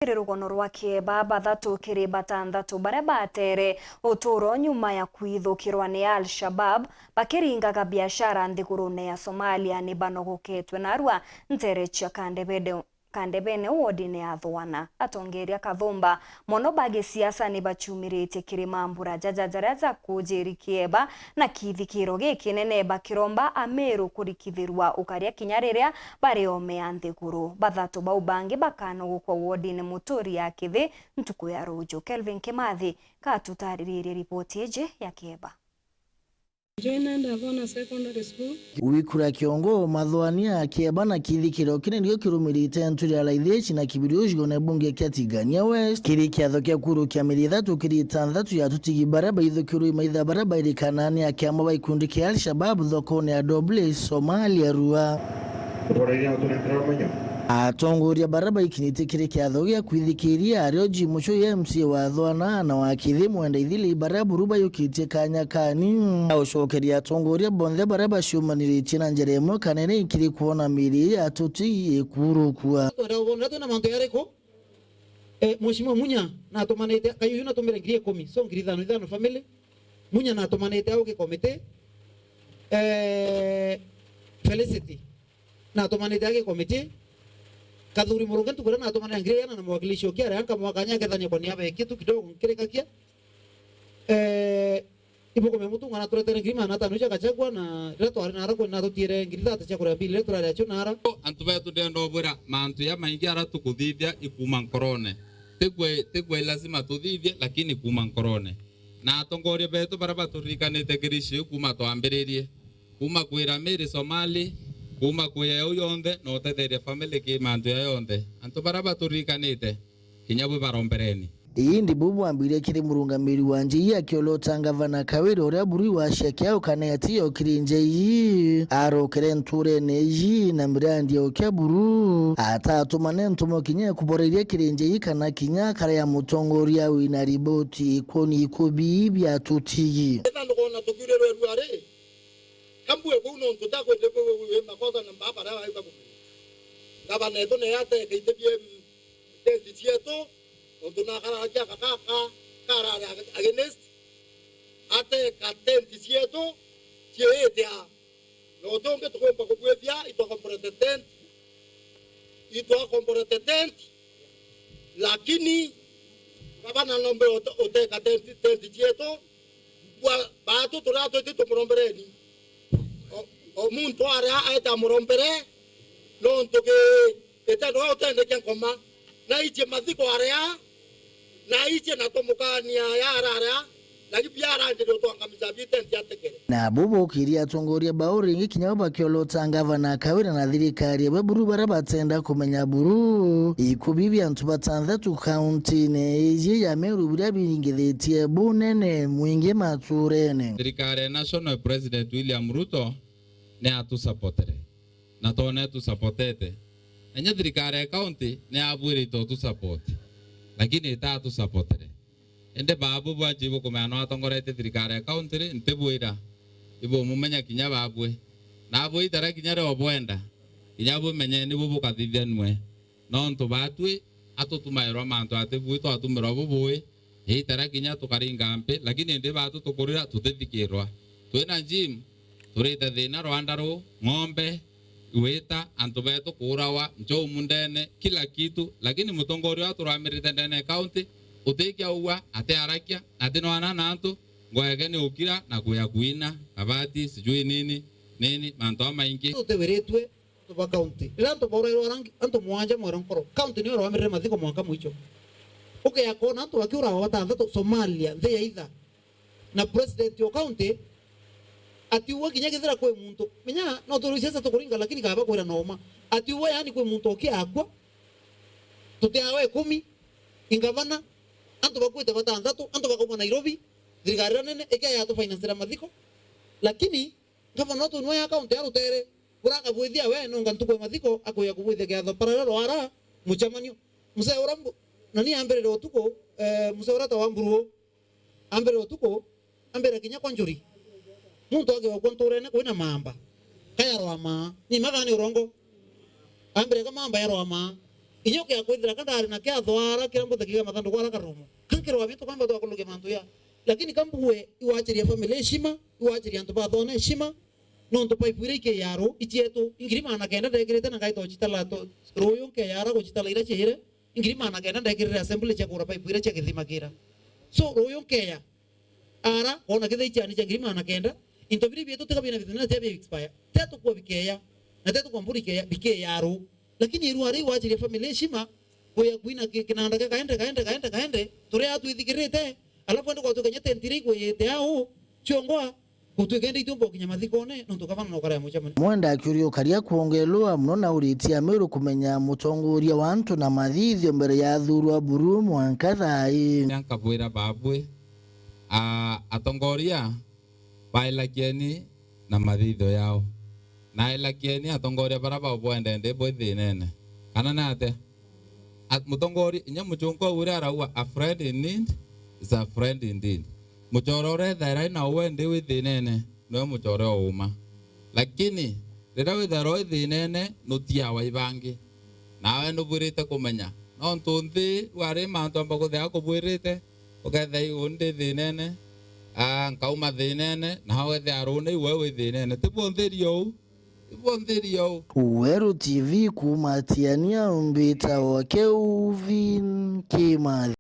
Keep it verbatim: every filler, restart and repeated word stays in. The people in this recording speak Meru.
Kiri rugono rwa Kieba, bathatu kiri batanthatu baria batere uturo nyuma ya kwithukirwa ni Al-Shabab bakiringaga biashara nthigurune ya Somalia ni banogoketwe narua ntere cia Kandebede, Kandebene wodine ya Thwana. Atongeria kathumba mono ba gisiasa ni bachumiritie kiri mambura jaja jaria jakujiri Kieba na kithikiro gikinene, bakiromba Ameru kurikithirwa ukaria kinya riria bari ome ya nthiguru. Bathatu bau bangi bakanogokwa wodine Muturi ya Kithi ntuku ya ruju. Kelvin Kimathi katutariririe ripoti iji ya Kieba. Joined Avona Secondary School. Wikura Kiongo, Mathwania, Kieba na Kithikiro kiri nio kirumirite ntu ria Laithici na Kibiriuji gone bunge kia Tigania West. Kiri kiatho kia kurukia miri ithatu kiri itanthatu ya atutigi baria baithukirwe i maitha baria bairikana ni akiama ba ikundi kia Al-Shabab thokone ya Doble, Somalia, rua. Atongoria baria baikinyite kiri kiatho gia kwithikiria ario Jim Mucui M C A wa Thwana na wa Kithi Mwenda Ithili baria buru bayukitie kanya kani ga gucokeria atongoria bonthe baria baciumaniritie na njira imwe kana iri nkiri kwona miri ya atuti ikurukua. Twenda ubona twina mantu yariku? Eh, Mheshimiwa Munya natumanite, kayu yu natumire ngiri ikumi, so ngiri ithano ithano family. Munya natumanite au gikomiti. Eh, Felicity natumanite au gikomiti. Kathuri Murungi ntuku iria natumanire ngiri iana na mwakilishi ukiaria nkamwakanya akethania kwa niaba ya kitu kidogo nkirikakia. Eh, Ibuku mia mutunga naturetere ngiri magana atano cia Gachagua, na riria twari nara kwi natutiire ngiri thate cia kuria mbili riria turaria cio nara. Antu betu, ndenda ubwira mantu ya maingi ara tukuthithia ikuma nkorone. Tigwe, tigwe lazima tuthithie, lakini kuma nkorone. Na atongoria betu baria baturirikanite kiri icio kuma twambiririe, kuma kwira Mary Somali, kuma kwia yau yonthe na utetheria family ki mantu ya yonthe. Antu baria baturirikanite, kinya bwi barombereni. Indi buu bwambirie kiri murungamiri wa njei akiolota ngavana Kawira uria buru iwacia kiao kana eti yokiri njei. Arokere nturene iji na mirandi ya ukia buru. Atatumane ntumo kinya ikuboreria kiri njei kana kinya akara ya mutongoria wina riboti ikwoni ikubi bia tutigi. Ethira ndukona tukiurirwe rua ri, kambue kuu nontu takwende kwi makosa na mbaba aria waita kumenya. Ngavana etu ne atekaithirie tenti cietu, nontu na karara kiaka gaka karari against, ateka tenti cietu ciitia. Na uti ungi tukwimba kubwithia itwakomborete tent, itwakomborete tent, lakini gavana nombe ute-, uteka tent, tent cietu, Bwa-, baatu turia twiti tumurombereni. O, o muntu aria aete amurombere, nontu ki-, gitendo gia utendekia nkoma, na aichie mathiko aria, na aichie na tumukaania ya araria, na biaranjire utwangamija bitendi atekere. Nabo bokirie atongoria bao ringi kinya bo bakiolota ngavana Kawira na thirikari ewe buru baria batenda kumenya buru. Ikubi bia antu batanthatu kauntine iji ya Meru biria biringithitie bunene mwingi maturene. Thirikari ya National, President William Ruto ni atusapotere, na twone tusapotete. Enya thirikari ya county ni abwirite utusapoti, lakini itatusapotere. Indi babu bwanji ibukumenya no atongoretie thirikari ya county ri, ntibwira, ibumumenya kinya babwe. Nabwe itara kinya rio bwenda, kinya bumenye nibu bukathithanue. Nontu batwi atutumairwa mantu ati bui twatumirwa bubui, itara kinya tukaringa mpi, lakini indi batu tukurira tutithikirwa. Twina gym, turite thina rwanda ru, ng'ombe, iwita, antu betu kuurawa, njou mundene, kila kitu, lakini mutongoria uria turwamirite ndene ya county, utikia ugwa, atiarakia, ati nwana na antu, ngoege ni ukira na kuya kuina, kabati, sijui nini, nini, mantu amaingi. Tutiwiritwe antu ba county. Riria antu baurairwa rangi, antu mwanja mwero nkoro, county niyo irwamirire mathiko mwanka mwicho. Ukeya kwona antu bakiurawa batanthatu Somalia, nthi ya itha. Na president o county atiuga kinya kethira kwi muntu, menya no turi siasa tukuringa, lakini kaba kwira na uma. Atiuga yani kwi muntu ukiakua, tutiawe ikumi, ingavana, antu bakwite batanthatu, antu bakauma Nairobi, thirikari iria nene ikeya atufinance mathiko. Lakini ngavana utu nwe ya county ya rutere, urakabwithia we nonga ntuku ya mathiko, akuya kubwithia kiatho paralelo ara mucemanio. Mzee ura mbu-, nani ambirire utuku, eh, mzee ura ta wa Mburuo, ambire utuku, ambire kinya kwa njuri. Muntu agigokua nturene kwina mamba. Kayarwa maa. Ni mathani urongo. Ambire ka mamba yarwa maa. Inya ukia kwithira ka ndari na kiathwara kiria mbuthakiga mathanduku ara karumu. Ka nkirwa bintu kamba twakulukia mantu ya. Lakini ka mbue iwachiria family heshima, iwachiria antu ba thone heshima, nontu pipe iria ikeyaro, icietu, ingiri magana kenda ndekirite na ngaita uchitala to, ruyu nkeyara guchitala iria chiire, ingiri magana kenda ndekirire assembly cia kugura pipe iria cia githima kira. So, ruyu nkeya, ara, wona kethira ichiani cia ngiri magana kenda, into biria bietu tiga bina bithina tia bi expire. Tetukua bikeya, na tetukua mburi ikeya, bikeya ru. Lakini iru ari wachiria family heshima, kuya kuina ki-, kinanda kia kaende, kaende, kaende, kaende, turia atwithikirite, alafu ende gwatuika nya tentire ikwiyite au, chiongwa, gutwika ende itiumba gukinya mathikone, nontu gavana na ukara ya mucemania. Mwenda akiuria ukaria kwongerwa muno na uritie Amiru kumenya mutongoria wa antu na mathithio mbere ya athurwa buru mwanka thaa ii. Nkabwira babwi, a, atongoria, baelakieni na mathithio yao. Na elakieni atongoria bara babwendende bwi thinene. Kana ni atia? A, mutongoria, inya muchunku uria arauga, "A friend in need is a friend indeed." Muchore uria ethaira na wendi wi thinene, niwe muchore o uma. Lakini riria withairwa wi thinene, nutiawa ibangi. Nawe nubwirite kumenya. Nontu nthi, rwari mantu amba kuthea kubwirite, ukethira iu ndi thinene, aa, nkauma thinene, nawe wethira runi iwe wi thinene. Ti bwonthiria uu? Ti bwonthiria uu? Weru T V kuuma Tiania, mbitagwa Kelvin Kimathi.